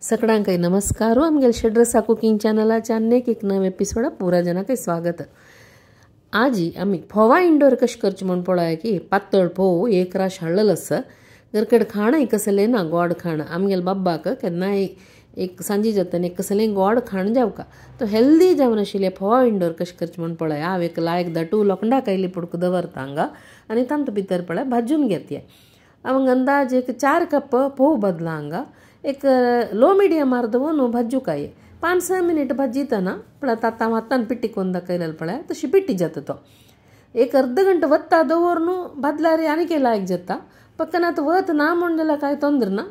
सगळ्यांक नमस्कार. आमगेले षड्रसा कुकिंग चॅनलाच्या अनेक एक नव एपिसोडा पुरा जनाक स्वागत. आज आमी फोवा इंडोर कशें करचें म्हूण पळोवया की पातळ फोव एक राश हाडलेलो आसा. घरकड खाणां कसलें ना गोड खाण आमगेले बाब्बाक केन्नाय एक सांजे जातना एक कसलें गोड खाण जावका तो हेल्दी जावन आशिल्लें फोवा इंडोर कशें करचें म्हूण पळोवया. हांव एक लायक दाटू लोखंडा कायली पुडको दवरता हांगा आनी तातूंत भितर पळय भाजून घेतया. हांव अंदाज एक 4 कप फोव बदला हांगा एक लो मीडियम अर्दवनु भाजू काय 5-6 मिनिट भाजीतना पळय आतां हातान पिट्टी कोन्न दाखयलें पळय तशी पिट्टी जाता. तो एक अर्द घंटा वत्ता दवरून भाजल्यार आनीक लायक जाता. पक्कन आतां वत ना म्हूण जाल्यार कांय तोंदर ना.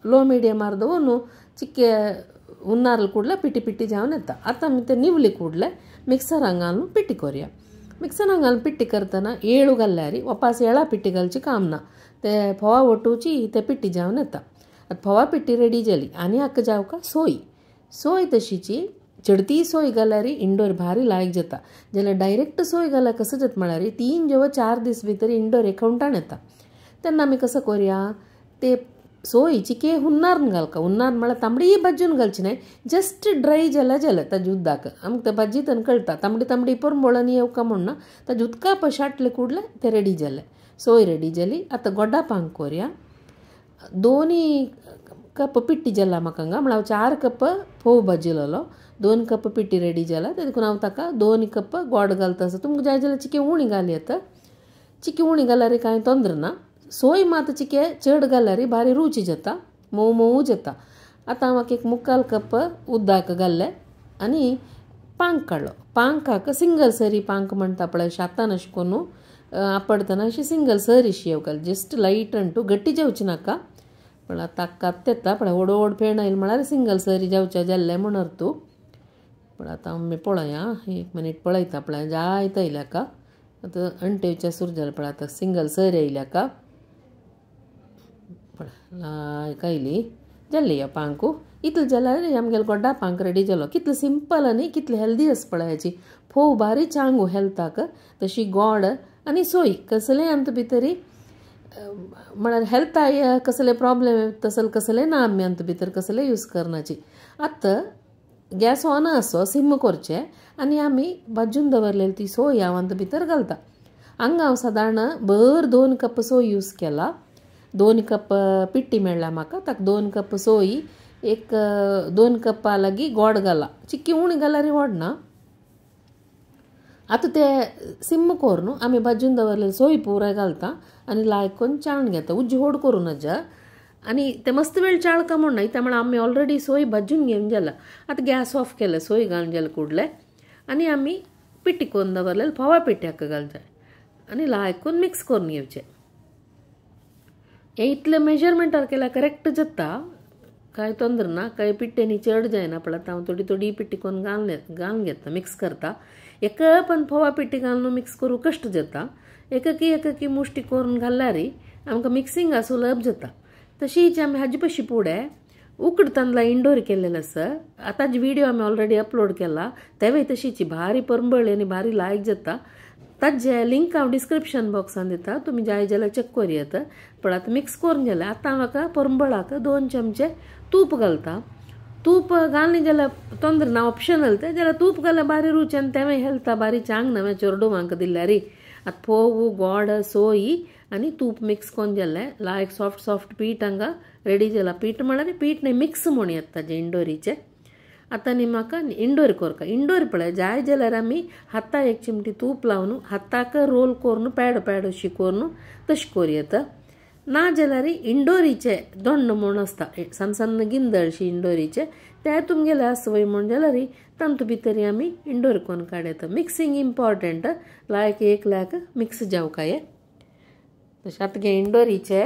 लो मीडियम अर्दवनु चिक्के उन्नारल ಕೂಡಲೇ ಪಿಟಿ ಪಿಟಿ जावन येता. आतां आमी ते निवली ಕೂಡಲೇ ಮಿಕ್ಸರಾಂಗ್ घालून पिट्टी करुया. मिक्सरांग घालून पिट्टी करतना येळू घाल्यार वपास येळा पिट्टी घालची काम ना, ते फोवा वटूची ते पिट्टी जावन येता. आतां फोवा पिट्टी रेडी जाली आनी हाका जावका सोय. सोय तशीची चडती सोय घाल्यार इंडोर भारी लायक जाता. जाल्यार डायरेक्ट सोय घाल्यार कसं जाता म्हळ्यार 3 जेव्हा 4 दीस भितर इंडोर एकवटान येता. तेन्ना आमी कसं करुया ते सोय चिके हुन्नारन घालका. हुन्नार म्हळ्यार तांबडी भाजून घालची न्हय, जस्ट ड्राय जाल्यार जालें ताजे उदक आमकां ते भाजीतन कळटा तांबडी तांबडी परमळ येवका म्हूण ना, ताजे उदका पळय शाटले कुडले ते रेडी जालें. सोय रेडी जाली. आतां गोडा पांक करुया. 2 कप पिट्टी जाला म्हाका हांगा, म्हळ्यार हांव 4 कप फोव भाजिल्लो, 2 कप पिट्टी रेडी जाला. देखून हांव ताका 2 कप गोड घालता. आसा तुमकां जाय जाल्यार चिके उणी घाल येता. चिके उणी घाल्यार कांय तोंदर ना. सोय मात चिके चड घाल्यार भारी रुची जाता, मोव मोव जाता. आतां म्हाका एक 3/4 कप उदक घाल्लें आनी पांक काडलो. पांकाक सिंगल सरी पांक म्हणटा पळय शातान अशें करून आपडतना अशी सिंगल सरी अशी येवकाल जस्ट लायट अंटू गट्टी जावची नाका. पण आतां येता पळय व्हड व्हड फेण आयल म्हळ्यार सिंगल सरी जावच्या जाल्लें म्हूण अर्थ. पण आतां आमी पळया 1 मिनीट पळयता पळय जायत आयल्या का. आतां अंटेवच्या सुरू जालें पळय आतां सिंगल सरी आयल्या का पळय लायक आयली जाल्ली ह्या पांकू. इतलें जाल्यार आमगेलो गोड्डा पांक रेडी जालो. कितलें सिंपल आनी कितलें हेल्दी आसा पळय हाची. फोव भारी चांगू हेल्थाक, तशी गोड आनी सोय कसलें आमकां भितरी म्हळ्यार हेल्थाक कसले प्रॉब्लेम तसले कसले ना आमी आमकां भितर कसले यूज करनाची. आतां गॅस ऑन आसो सिम करचें आनी आमी भाजून दवरलेली ती सोय हांव आमकां भितर घालता. हांगा हांव सादारण भर 2 कप सोय यूज केला. 2 कप पिट्टी मेळ्ळा म्हाका, ताका 2 कप सोय एक 2 कप्पा लागीं गोड घाला. चिक्की उणी घाल्यार गोड ना. आतां ते सिम करून आमी भाजून दवरलेली सोय पुराय घालता आनी लायक करून चाळून घेता. उज्जी होड करूं नजा आनी ते मस्त वेळ चाळका म्हूण न्हय, त्या म्हळ्यार आमी ऑलरेडी सोय भाजून घेवन जाला. आतां गॅस ऑफ केलें, सोय घालून जालें कुडलें आनी आमी पिट्टी करून दवरलेली फोवा पिट्टी हाका घालता आनी लायक करून मिक्स करून घेवचें. हें इतलें मेजरमेंटार केल्यार करेक्ट जाता, कांय तोंदर ना, कांय पिट्ट्यांनी चड जायना. पळय आतां हांव थोडी थोडी पिट्टी करून घालून घेता मिक्स करता. एका पण फोवा पिट्टी घालून मिक्स करूं कश्ट जाता. एककी एककी मुश्टी करून घाल्यार आमकां मिक्सिंग सुलभ जाता. तशीच आमी हाजे पशी फुडें उकड तांदळा इंडोर केल्लें आसा. आतांच व्हिडियो आमी ऑलरेडी अपलोड केला, तेवूय तशीच भारी परंबळी आनी भारी लायक जाता. ताजे लिंक हांव डिस्क्रिप्शन बॉक्सान दिता, तुमी जाय जाल्यार चॅक करूं येता. पण आतां मिक्स करून जालें. आतां म्हाका परंबळाक 2 चमचे तूप घालता. तूप घालनी जाल्यार तोंदर ना, ऑप्शनल तें. जाल्यार तूप घाल्यार भारी रुच आनी तेंवूय हेल्था भारी चांग नवें चेरडुवांक दिल्यार. आतां फोव गोड सोय आनी तूप मिक्स करून जालें. लायक सॉफ्ट सॉफ्ट पीठ हांगा रेडी जाला. पीठ म्हळ्यार पीठ न्हय मिक्स म्हूण येता ताजें इंडोरीचें. आतां न्ही म्हाका इंडोर करका. इंडोर पळय जाय जाल्यार आमी हाता 1 चिमटी तूप लावन हाताक रोल करून पेड पेड अशी करून तशें करूं येता. ना जाल्यार इंडोरीचे दोण्ण म्हूण आसता, सन्न सन्न गिंदळशी इंडोरीचे, ते तुमगेले आसा वय म्हूण जाल्यार तातूंत भितर आमी इंडोर करून काडयता. मिक्सिंग इम्पॉर्टंट, लायक एक लायक मिक्स जावकाय. तशें आतां गे इंडोरीचे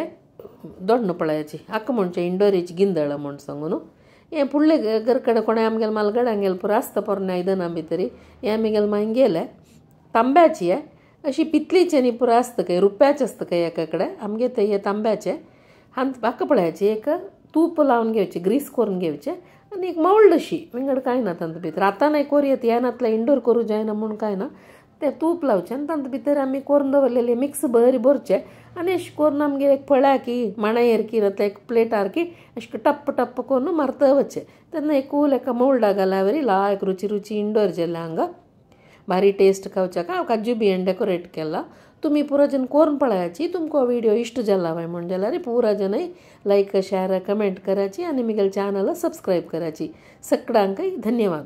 दोण्ण पळयाची हाका म्हणचें इंडोरीची गिंदळ म्हूण सांगून. हें फुडले घरकडेन कोणें आमगेले मालगडे आमगेले पुरो आसता पोरण्या आयदनां भितर, हें आमगेले मागीर तांब्याची अशी पितलीचे न्ही पुरो आसता काय रुप्याचें आसता काय एका कडेन, आमगे ते हे तांब्याचे. हाका पळयाची एक तूप लावन घेवचें, ग्रीस करून घेवचें आनी एक मोल्ड अशी विंगड कांय ना तातूंत भितर. आतां न्हय करूं येता, ह्या नातल्या इंडोर करूं जायना म्हूण कांय ना, ते तूप लावचें आनी तातूंत भितर आमी करून दवरलेले मिक्स बरी भरचें आनी अशें करून आमगेर एक फळ्याकी माणायेर की जाता एक प्लेटार की अशें टप्प टप्प करून मारता वचचें. तेन्ना एकूल एका मोल्डा घाल्यावरी लायक रुची रुची इंडोर जालें हांगा. भारी टेस्ट खावच्याक हांव काजू बियन डेकोरेट केला. तुमी पुरा जन करून पळयाची. तुमकां व्हिडिओ इश्ट जाला वय म्हण जाल्यार पुरा जनय लायक शेअर कमेंट करायची आनी म्हगेले चॅनल सबस्क्रायब करायची. सगळ्यांकय धन्यवाद.